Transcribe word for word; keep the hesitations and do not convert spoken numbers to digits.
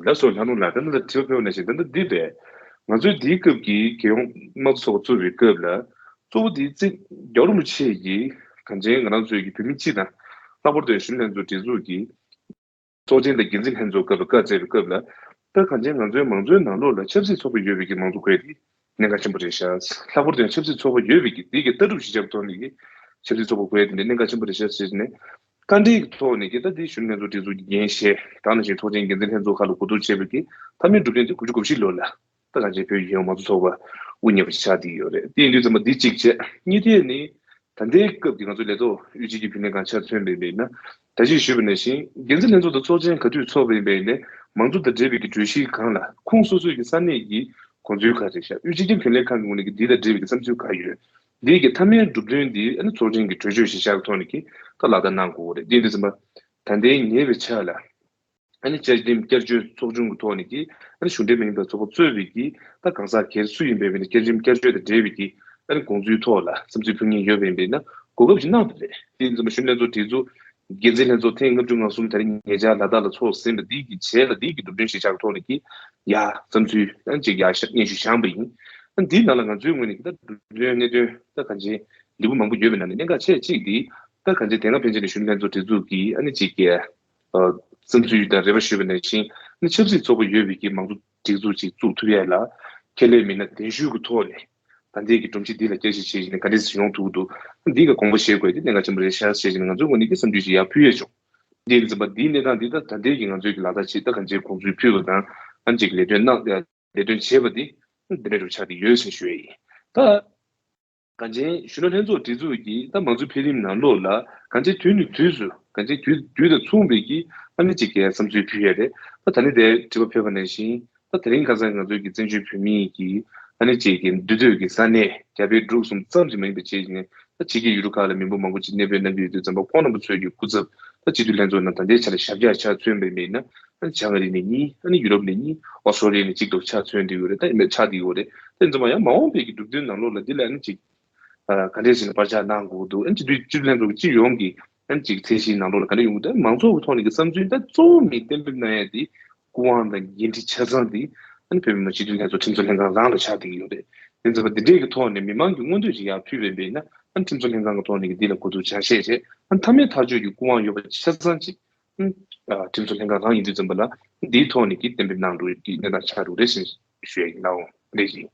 ལགས་སོ། ལྷ་ནོར་ལགས། ད་ལྟ་དྲི་བ་ཕེབས་པ་ནང་བཞིན། ད་ལྟ་འདི་རེད། ང་ཚོའི་དེའི་སྐབས་ཀྱི་རྒྱལ་ཡོངས་དམངས་གཙོ་ཚོགས་པ་བཙུགས་པའི་སྐབས་ལ། གཙོ་བོ་དེ་རྩེ་རྒྱལ་བ་རིན་པོ་ཆེ་གིས་གངས་ཅན་ང་རང་ཚོའི་གི་བོད་མི་སྤྱི་དང་། ལྷག་པར་དུ་གཞོན་ནུ་ལྷན་ཚོགས་སྒྲིག་འཛུགས་ཀྱི་ཚོགས་ཆེན་དང་འགན་འཛིན་ལྷན་ཚོགས་སྐབས་ལ་བཀའ་སྩལ་བའི་སྐབས་ལ། ད་གངས་ཅན་ང་ཚོའི་མང་གཙོའི་ནང་ལོགས་ལ་ཆབ་སྲིད་ཚོགས་པ་ཡོད་པའི་གི་མང་གཙོ་དགོས་དེ་གནད་འགག་ཆེན་པོ་རེད་ཤག། ལྷག་པར་དུ་ཡང་ཆབ་སྲིད་ཚོགས་པ་ཡོད་པའི་གི་དེ་གི་ལྟ་གྲུབ་གཞི་བཞག་ཐོག་ནས་གི་ཆབ་སྲིད་ཚོགས་པ་དགོས་དེ་འདྲ་གནད་འགག་ཆེན་པོ་རེད་ཤག་ཟེར་ནས། བཀའ་འབྲེལ་གྱི་ཐོག་ནས་ཀྱི་ད་དེ་གཞོན་ནུ་ལྷན་ཚོགས་སྒྲིག་འཛུགས་ཀྱི་འགན་བཞེས། ད་ནང་བཞིན་ཚོགས་ཆེན་འགན་འཛིན་ལྷན་ཚོགས་ཁག་ལ་གོ་བསྡུར་བྱས་པའི་གི་མཐའ་མའི་གྲུབ་དོན་དེ་དགུ་བཅུ་གོ་བཞི་ལོ་ལ་ད་ག་ཅེ་བོད་ཡོངས་མང་གཙོ་ཚོགས་པ་དབུ་བརྙེས་པ་ཆགས་བསྡད་ཡོད་རེད། དེ་ཡིན་དུས་ཙམ་པ་འདི་གཅིག་བྱས། གཉིས་དེ་ནི་ད་ལྟའི་སྐབས་ཀྱི་ང་ཚོ་ལས་ཐོག་དབུས་སྤྱི་གི་བུ་ལོན་སྒང་ཆ་མཚོན་པ་ཡིན་པ་ཡིན་ན། ད་ཅི་ཞུས་པ་ནང་བཞིན་འགན་འཛིན་ལྷན་ཚོགས་དང་ཚོགས་ཆེན་ག་དུས་ཚོགས་པ་ཡིན་པ་ཡིན་ནའི་མང་གཙོ་དང་འབྲེལ་བའི་གི་གྲོས་གཞིའི་སྒང་ལ་ཁོངས་སོ་སོའི་གི་ས་གནས་ཀྱི་དགོངས་ཚུལ་ག་རེ་བཞག། དབུས་སྤྱི་ཁྱབ་རྒྱུན་ལས་ཁང་གི་ངོས་ནས་གི་འདི་དང་འབྲེལ་བའི་གི་བསམ་ཚུལ་ག་ཡོད། འདིའི་གི་མཐའ་མའི་གྲུབ་དོན་འདི་ཨ་ནི་ཚོགས་ཆེན་གྱི་གྲོས་ཆོད་གཞི་བཞག་ཐོག་ནས་ཀྱི་ད་ལག་བསྟར་གནང་དགོས་རེད། འདི་འདི་ཙམ་པ་ད་ལྟའི་ཉེ་བའི་ཆར་ལ་ཨ་ནི་བཅའ་ཁྲིམས་བསྐྱར་བཅོས་ཚོགས་ཆུང་གི་ཐོག་ནས་ཀྱི་ཨ་ནི་གཞུང་འབྲེལ་མ་ཡིན་པའི་ཚོགས་པ་གཙོས་པའི་ཀྱི་ད་གང་ཟག་སྒེར་སུ་ཡིན་པའི་བའི་ནི་བཅའ་ཁྲིམས་བསྐྱར་བཅོས་དང་འབྲེལ་བའི་ཀྱི་ཨ་ནི་དགོངས་ཚུལ་ཐོག་ལ་བསམ་ཚུལ་ཕུལ་མཁན་ཡོད་པ་ཡིན་པས་ན་གོ་སྐབས་ཤིག་གནང་བ་རེད། དེ་ཡིན་ཙང་གཞོན་ནུ་ལྷན་ཚོགས་སྒྲིག་འཛུགས་འགན་འཛིན་ལྷན་ཚོགས་ཐེངས་ལྔ་བཅུ་ང་གསུམ་དེ་རིང་ཉེ་ཆར་ལ་དྭགས་ལ་ཚོགས་ཟིན་པ་འདི་གི་རྗེས་ལ་འདི་གི་གྲུབ་དོན་གཞི་བཞག་ཐོག་ནས་ཀྱི་ཡ་བསམ་ཚུལ་ཨ་ནི་ཅིག་ཡ་ཤ་སྙན་ཞུ་བཞག་པ་ཡིན། ཨ་ནི་འདིའི་ནང་ལ་ང་ཚོའི་ངོས་ནས་ཀྱི་ད་གྲུབ་དོན་གནད་དོན་ད་གང་ཅི་ལེགས་པོ་མང་པོ་ཡོད་པའི་ནང་ནས་གནད་འགག་ཆེ་གཅིག་འདི་ད་གང་ཅི་དེ་སྔ་ཕན་ཆད་ནས་གཞོན་ནུ་ལྷན་ཚོགས་སྒྲིག་འཛུགས་ཀྱི་ཨ་ནི་ཅིག་གི་ཨ་བསམ་ཚུལ་དང་རེ་བ་ཞུས་པ་ནང་བཞིན་ཨ་ནི་ཆབ་སྲིད་ཚོགས་པ་ཡོད་པའི་གི་མང་གཙོ་སྒྲིག་འཛུགས་ཅིག་བཙུགས་ཐུབ་ཡས་ལ་ཁས་ལེན་མི་སྣ་གདན་ཞུ་གི་ཐོག་ནས་ད་ལྟའི་གི་སྒྲོམ་གཞི་འདི་ལ་བསྐྱར་ཞིབ་བྱེད་བཞིན་ནས་ག་འདྲས་སེ་ཡོང་ཐུབ་ཀྱི་འདུག་འདི་ག་དགོངས་པ་བཞེས་དགོས་དེ་གནད་འགག་ཆེན་པོ་རེད་ཤག་ཟེར་བཞིན་ནས་ང་ཚོའི་ངོས་ནས་ཀྱི་བསམ་ཚུལ་ཞིག་ཡར་ཕུལ་ཡས་བྱུང་། འདི་ཡིན་ཙམ་པ་འདིའི་གནས་སྟངས་འདི་ད་ད་ལྟའི་གི་ང་ཚོའི་གི་ལག་བསྟར་བྱེད་ད་གང་ཅིའི་དགོངས་ཚུལ་ཕུལ་བ་དང་ཨ་ནི་ཅིག་ལས་དོན་གནང་ལས་དོན་བྱེད་པ་འདི་འདི་འདྲ་རུ་ཆགས་ཀྱི་ཡོད་ཟེར་ཞུ་ཡས་ཡིན། ད་གངས་ཅན་གཞོན་ནུ་ལྷན་ཚོགས་སྒྲིག་འཛུགས་ཀྱིས་ད་མང་གཙོའི་འཕེལ་རིམ་ནང་ལོགས་ལ་གངས་ཅན་དུས་ནས་དུས་སུ་གངས་ཅན་དུས་དུས་དང་མཚུངས་པའི་གི་ཨ་ནི་ཅིག་གི་བསམ་ཚུལ་ཕུལ་ཡས་རེད། ད་ད་ནི་དེ་དྲི་བ་ཕེབས་པ་ནང་བཞིན་ད་དེ་རིང་ཁ་སང་ང་ཚོའི་གི་བཙན་བྱོལ་བོད་མིའི་གི་ཨ་ནི་ཅིག་གི་འདུས་སྡོད་ཀྱི་ས་གནས་རྒྱ་བལ་འབྲུག་གསུམ་ཙམ་ཞིག་མ་ཡིན་པ་བྱས་ནས་ད་ཕྱི་རྒྱལ་ཡུལ་གྲུ་ཁག་ལ་མི་འབོར་མང་པོ་ཅིག་གནས་སྤོས་གནང་གི་ཡོད་དུས་ཙམ་པ་ཁོང་རྣམ་པ་ཚོའི་གི་སྐུ་ཚབ་ད་སྤྱི་འཐུས་ལྷན་ཚོགས་ནང་ད་ལྟའི་ཆ་ལ་ཞབས་བཀྱག་ཆ་མཚོན་པའི་མི་ཡིན་ན། ཨ་ནི་བྱང་ཨ་རི་ནས་གཉིས། ཨ་ནི་ཡུ་རོབ་ནས་གཉིས། ཨོ་སི་ཀྲོ་ལི་ཡ་ནས་གཅིག་ཏུ་ཆ་མཚོན་བསྡད་ཡོད་རེད། ད་ཡིན་པ་ཆགས་བསྡད་ཡོད་རེད། དེ་ཡིན་ཙང་མ་ཡང་མ་འོངས་པའི་གི་གྲུབ་དོན་ནང་ལོགས་ལ་འདི་ལ་ཨ་ནི་ཅིག་ཨ་ག་འདྲས་ཞིག་ནས་བར་ཆད་གནང་དགོས་འདུག་ཨ་ནི་སྤྱི་འཐུས་སྤྱི་འཐུས་ལྷན་ཚོགས་སྤྱི་ཡོངས་ཀྱི་ཨ་ནི་ཅིག་ཚད་གཞིའི་ནང་ལོགས་ལ་ག་འདྲ་ཡོང་གི་འདུག་མང་ཚོགས་ཀྱི་ཐོག་ནས་ཀྱི་བསམ་ཚུལ་ད་གཙོ་བོ་མི་གཏན་འབེབས་གནང་ཡ་དེ་སྐུ་དབང་དང་འགན་འཁྲི་ཆ་ཚང་དེ་ཨ་ནི་བོད་མི་མང་སྤྱི་འཐུས་ལྷན་ཚོགས་ཁྲིམས་བཟོ་ལྷན་ཁང་རང་ལ་ཆགས་བསྡད་ཀྱི་ཡོད་རེད། དེ་ཡིན་ཙང་འདི་འདྲས་ཀྱི་ཐོག་ནས་མི་མང་གི་མངོན་འདོད་ཅིག་ཡར་ཕུལ་བས་པས་ན་ཨ་ནི་ཁྲིམས་བཟོ་ལྷན་ཁང་གི་ཐོག་ནས་ཀྱི་འདི་ལ་གོ་བསྡུར་བྱ་ཤེས་རེད། ཨ་ནི་མཐའ་མའི་ཐག་གཅོད་ཀྱི་སྐུ་དབང་ཡོད་པ་ཆ་ཚང་ཅིག་ཨ་ཁྲིམས་བཟོ་ལྷན་ཁང་རང་ཡིན་དུས་ཙམ་པ་ལ་འདིའི་ཐོག་ནས་ཀྱི་གཏན་འབེབས་གནང་འགྲོ་ཡི་གི་གནས་སྟངས་ཆགས་འགྲོ་རེད་ཟེར་ཞུ་ཡ་ཡིན། ལགས་འོང་། ལེགས་ཤིང་།